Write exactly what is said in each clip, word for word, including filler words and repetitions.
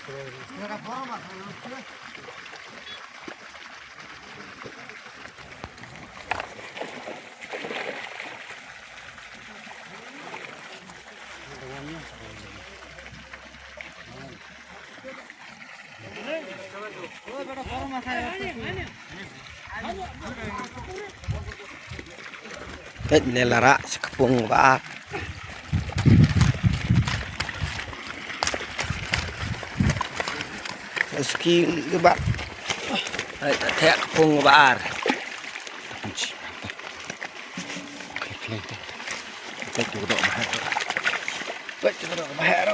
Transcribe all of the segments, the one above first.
Peit ne la rah sha ka pung ba ar. Suki ba. Peit, theh ka pung ba ar. Peit tu ka doh ba ar. Peit tu ka doh ba ar.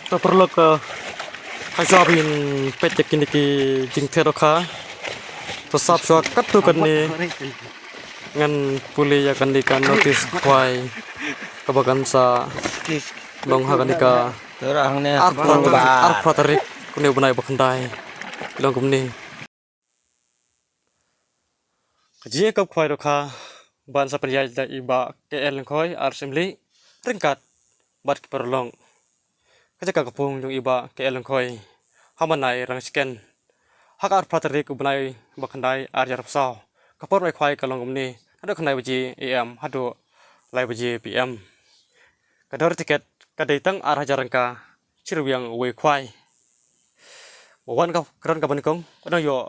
To paralok, eh, ha shuwa ba ngin peit ïa kine ki jingtheh dohkha, to sap shuwa katto katne ngan pule ïa kane ka notice khwai kaba kan sa long ha kane ka arphew, arphew tarik une u bnai ba khyndai. Long kumne. Ka jingïakop khwai dohkha ban sa pynïaid da i Bah K L Lyngkhoi, ar siem lieh, ryngkat bad ki paralok. Ka jaka ka pung jong i Bah K L Lyngkhoi ha Manai Rangshken ha ka arphew tarik u bnai ba khyndai, ar hajar arphew saw. Ka por ban ai khwai ka long kumne, naduh khyndai baje A M haduh lai baje P M. Ka dor tiket ka dei tang ar hajar tyngka, shi ryngwiang uwei u khwai. Ba wan ka kyrdan kaba nyngkong, un nang ïoh,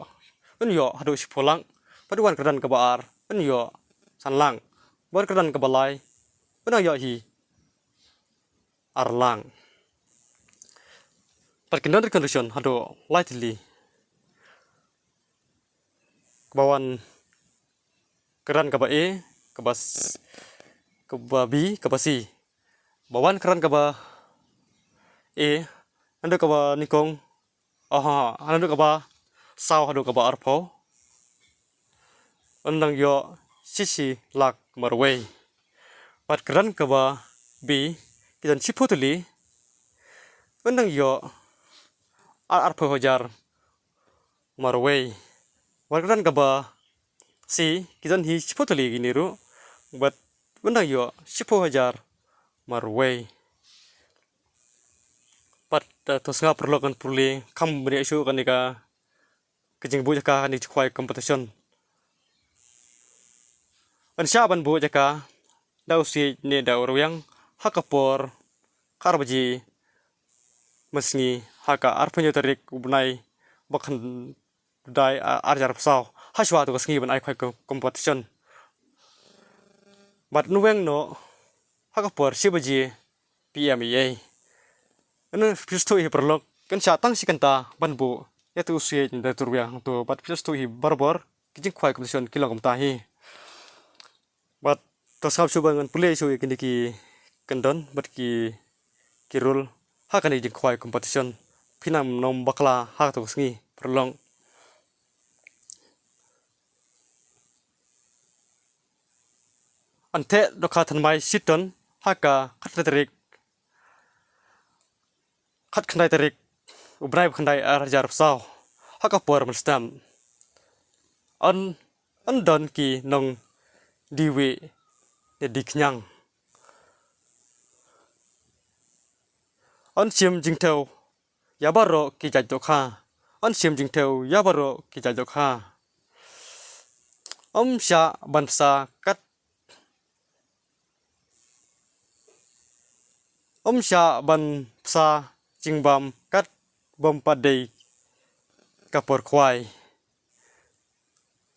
un ïoh haduh shiphew lak. Bad u wan kyrdan kaba ar, un ïoh san lak. Ba wan kyrdan kaba lai, un nang ïoh hi ar lak. Bad kin don recondition haduh lai tylli. Kaba wan kyrdan kaba A, kaba s-, kaba B, kaba C. Ba wan kyrdan kaba A, naduh kaba nyngkong, aha, naduh kaba saw haduh kaba arphew, un nang ïoh shi shi lak marwei. Bad kyrdan kaba B, ki don shiphew tylli, un nang ïoh ar, arphew hajar marwei. Bad kyrdan kaba C, ki don hi shiphew tylli kine ruh, bad un nang ïoh shiphew hajar marwei. Bad, eh, to sngap paralok, ngan pule kham bniah shuh kane ka, ka jingbuh jaka kane ka jingkhwai competition. Yn shah ban buh jaka da u siej ne da u rwiang ha ka por khatar baje mynsngi ha ka arphew hynñiew tarik u bnai ba khyndai, a, ar hajar arphew saw, ha shuwa tu ka sngi ban ai khwai ka competition. Bad yn weng noh ha ka por shi baje P M ei ei. Yn phi sngewthuh hi paralok, kan shah tang shi kynta ban buh ïa tu u siej ne da tu u rwiang tu, bad phi sngewthuh hi barabor ki jingkhwai competition ki long kumta hi. Bad to sngap shuh ba ngan pule shuh ïa kine ki kyndon bad ki, ki rule ha kane ka jingkhwai competition. Phin ym nym bakla ha kato ka sngi paralok. Yn theh dohkha thymmai shi ton ha ka khatkhyndai tarik, khatkhyndai tarik u bnai ba khyndai ar hajar arphew saw ha ka por mynstep. Yn, yn don ki nongdie wieh ne die khñiang. Yn shim jingthew ïa baroh ki jait dohkha. Yn shim jingthew ïa baroh ki jait dohkha. Ym shah ban bsa kat, ym shah ban bsa jingbam kat bym pat dei ka por khwai.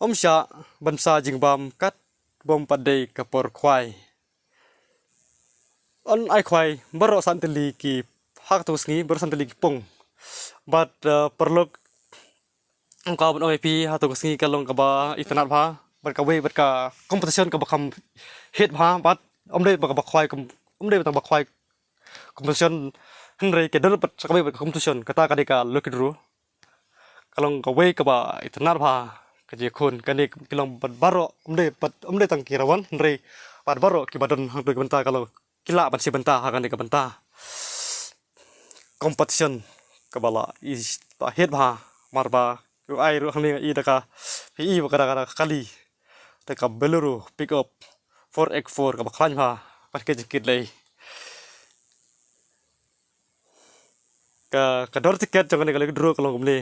Ym shah ban bsa jingbam kat bym pat dei ka por khwai. Yn ai khwai baroh san tylli ki, ha kato ka sngi baroh san tylli ki pung. Bad, eh, paralok, ong ka ban ong ïa phi, ha kato ka sngi ka long kaba itynnad bha bad kawei bad ka competition kaba kham hit bha, bad ym dei ba kaba khwai com-, ym dei ba tang ba khwai competition, hynrei ka don bad kawei bad ka competition, kata ka dei ka lucky draw. Ka long kawei kaba itynnad bha ka jingkhun. Kane ki long bad baroh, ym dei bad, ym dei tang ki rawan, hynrei bad baroh kiba don hangto ki bynta ka long ki lah ban shim bynta ha kane ka bynta competition kaba la i, ba hit bha. Namar ba u ai ruh hangne i da ka, i ba ka da ka kali da ka Bolero pickup. four X four kaba khlaiñ bha, bad ka jingkit lei. Ka, ka dor tiket jong kane ka lucky draw ka long kumne.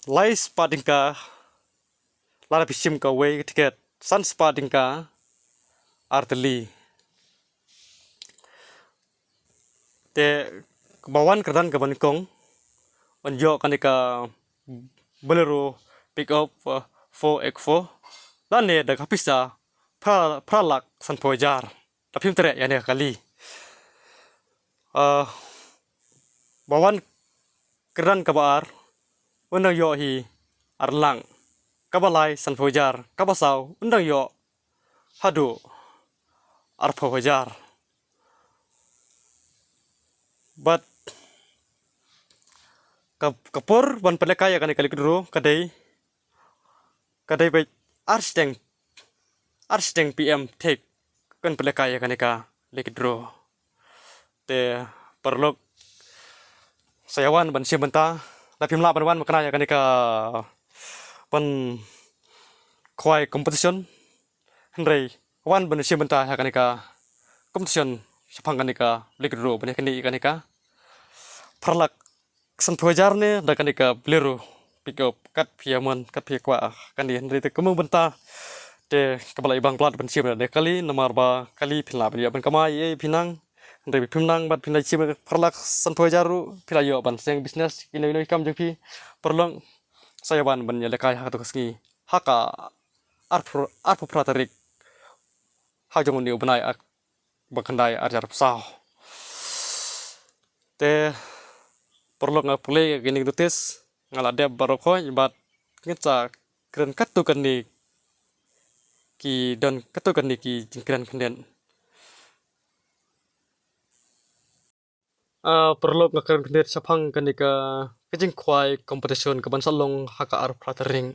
Lai spah tyngka, lada phi shim kawei ka tiket, san spah tyngka, ar tylli. Te, kaba wan kyrdan kaba nyngkong, yn ïoh kane ka Bolero pickup, uh, four X four. Lane da ka pisa phra, phra lak sanphew hajar. Lada phim treh ïa kane ka kali. Uh, ba wan kyrdan kaba ar, yn dang ïoh hi ar lak. Kaba lai sanphew hajar, kaba saw, yn dang ïoh haduh arphew hajar. Bad ka, ka por ban pynlehkai ïa kane ka lucky draw ka dei, ka dei beit ar shiteng, ar shiteng P M thik kan pynlehkai ïa kane ka lucky draw. Te paralok sa ïa wan ban shim bynta, lada phim lah ban wan ban kynnoh ïa kane ka ban khwai competition. Hynrei wan ban shim bynta ha kane ka competition shaphang kane ka lucky draw ban ïa kane, kane ka phra lak sanphew hajar ne da kane ka Bolero pickup, kat phi ïa mon, kat phi ïa kwah kane. Hynrei te kumno bynta te kaba la i bang blat ban shim da kali, namar ba kali phin lah ban ïa ban kamai ei phi nang. Hynrei phim nang bad phin la shim phra lak sanphew hajar ruh phi la ïoh ban seng business, ino ino i kam jong phi. Paralok sa ïa wan ban ïa lehkai ha katu ka sngi ha ka arphew, arphew phra tarik ha jong une u bnai Oct-, ba khyndai ar hajar arphew saw. Te paralok nga pule ïa kine ki notice, nga la dep baroh khoit bad ngin sa kren katto katne ki don, katto katne ki jingkren khyndiat. Ah, paralok nga kren khyndiat shaphang kane ka, ka jingkhwai competition kaban sa long ha ka arphew phra tarik.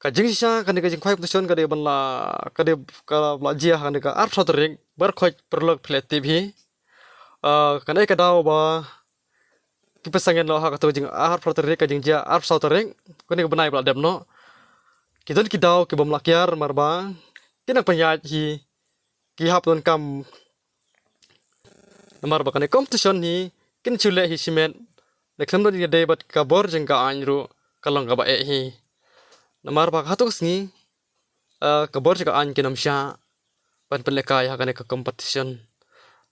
Ka jingshisha kane ka jingkhwai competition ka dei ban la, ka dei ka la jia ha kane ka arphew phra tarik, baroh khoit paralok phi la tip hi. Ah, kane ka daw ba ki pynsan ngin lo ha katu ka jing arphew phra tarik, ka jingjia arphew saw tarik, kane ka bnai ba la dep noh. Ki don ki daw ki bym lah kiar namar ba ki nang pynïaid hi, ki hap donkam. Namar ba kane competition hi kin shu leh hi shimet, ne khlem don ïa dei bad ka bor jong ka aiñ ruh ka long kaba eh hi. Namar ba ha katu ka sngi, eh, ka bor jong ka aiñ kin ym shah ban pynlehkai ha kane ka competition.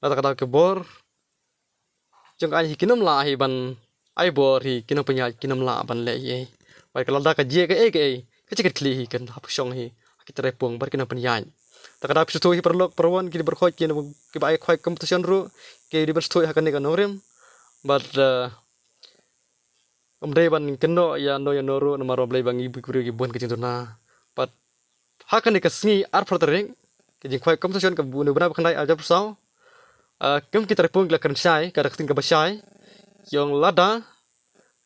Nangta ka daw ka bor jong ka aiñ hi kin ym lah hi ban ai bor hi, kin ym pynïaid, kin ym lah ban leh hi ei. Bad ka lada ka jia kaei kaei, ka jingkitkhlieh hi kan hap shong hi ha ki trai pung bad kin ym pynïaid. Te ka daw phi sngewthuh hi paralok parwan, ki dei baroh khoit ki, kiba ai khwai competition ruh ki dei ban sngewthuh ha kane ka nongrim. Bad, eh, ym dei ban kynnoh ïa no ïa no ruh namar ba U Blei ba ngi ki briew ki bun ka jingduna. Bad ha kane ka sngi arphew phra tarik, ka jingkhwai competition kaba bun, une u bnai ba khyndai ar hajar arphew saw. Ah, kum ki trai pung ki la kren shai, ka da ka ktien kaba shai, ki ong lada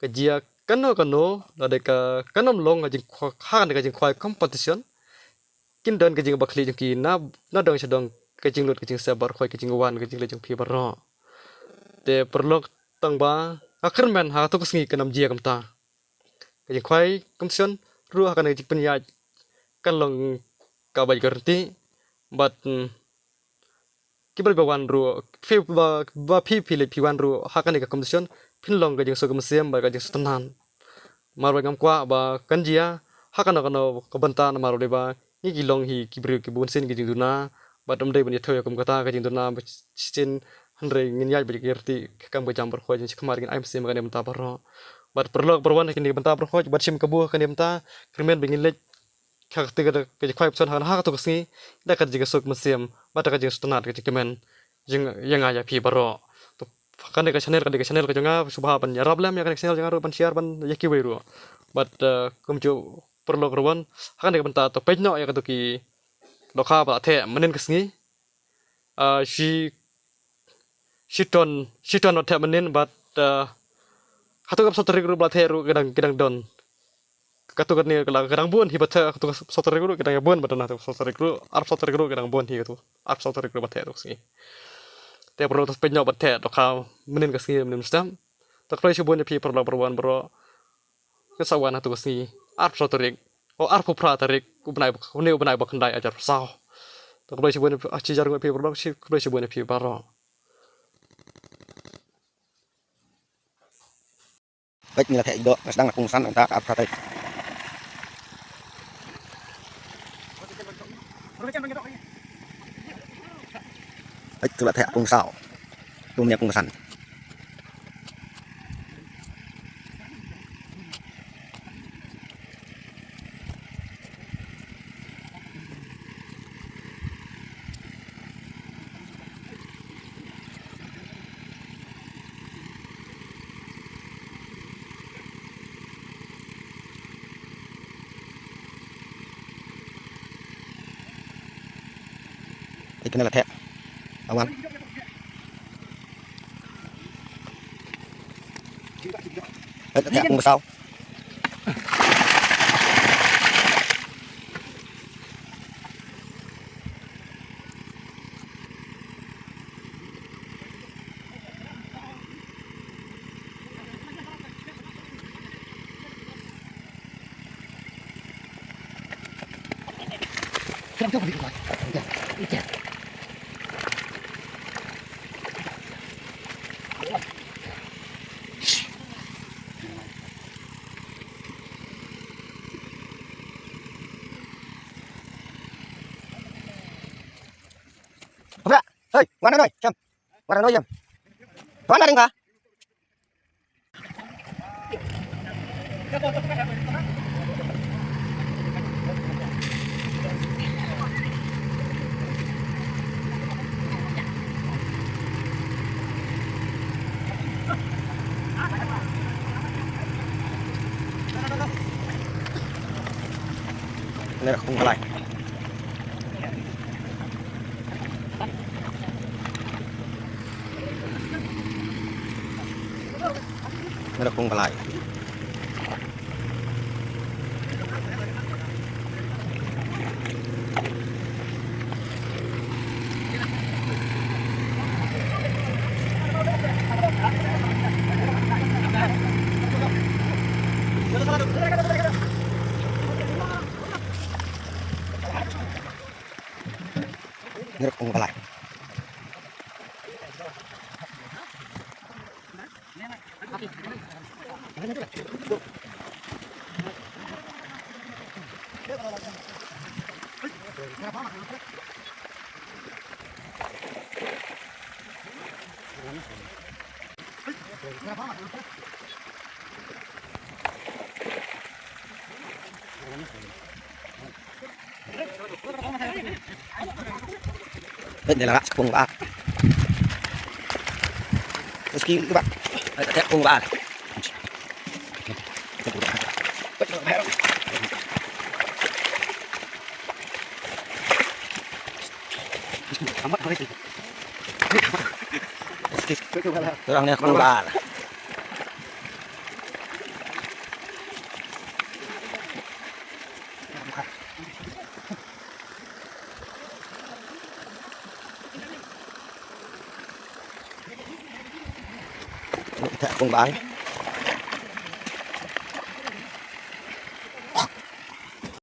ka jia kano kano, lada ka, kano ym long ka jingkhwai, ha kane ka jingkhwai competition, kin don ka jingbakla jong ki na, na dong sha dong, ka jinglut ka jingsep baroh khoit, ka jingwan ka jingleh jong phi baroh. Te paralok, tang ba nga kyrmen ha katu ka sngi kan ym jia kumta. Ka jingkhwai competition ruh ha kane ka jingpynïaid kan long kaba ïa guarantee. Bad, mm, kiba la wan ruh, phi ba, ba phi phi leit phi wan ruh ha kane ka competition, phin long ka jingsuk mynsiem bad ka jingsuk tnat. Namar ba ngam kwah ba kan jia ha kano kano ka bynta namar ba ngi ki long hi ki briew kiba bun sien ki jingduna. Bad ym dei ban ïathuh ïa kum kata ka jingduna ba shisien, hynrei ngin ïaid bad ïa ki riti ka kam ka jam baroh khoit, jingshakmat ngin ai mynsiem ha kane ka bynta baroh. Bad paralok parwan, ha kane ka bynta baroh khoit, bad shim kabu ha kane ka bynta, kyrmen ba ngin leit ha kata ka, ka jingkhwai competition ha katu ka sngi da ka jingsuk mynsiem bad da ka jingsuk tnat, ka jingkmen jong, ïa nga ïa phi baroh. To ha kane ka channel, ka dei ka channel ka jong nga, sngewbha ban ïarap lem ïa kane ka channel jong nga ruh, ban share ban ïa kiwei ruh. Bad, eh, kumjuh paralok parwan, ha kane ka bynta to peit noh ïa katu ki dohkha ba la theh mynnin ka sngi. Ah, shi, shi ton, shi ton ba la theh mynnin bad, ah, katu ka arphew saw tarik ruh ba la theh ruh ki dang, ki dang don. Katu kane ka la, ki dang bun hi ba theh, katu ka arphew saw tarik ruh ki dang bun ba don, katu ka arphew saw tarik ruh, arphew saw tarik ruh ki dang bun hi katu, arphew saw tarik ruh ba theh ruh sngi. Te paralok to peit noh ba theh dohkha mynnin ka sngi mynnin mynstep. To khublei shibun ïa phi paralok parwan baroh. Ngin sa wan ha katu ka sngi arphew saw tarik O, arphew phra tarik, u bnai ba, une u bnai ba khyndai hajar arphew saw. To khublei shibun, ah, shi hajar nguh ïa phi baroh, shi, khublei shibun ïa phi baroh. Bad ngi la theh ïa ki doh, nga sdang la kungsan, nangta ka arphew phra tarik. Bad tu la theh kungsaw. Tu mynne kungsan. Ïa kane la theh. Awan. Ïa la theh kungsaw. Hei, wan noh, jam. Wan noh, jam. Wan noh, jam. Nera kung kalai. Nera kung kalai. Ngeruk pung balai. Peit, ngi la rah sha ka pung ba ar. Sha ki ba. Peit, pung ba ar. Orang ni keluar. Kita kung bal.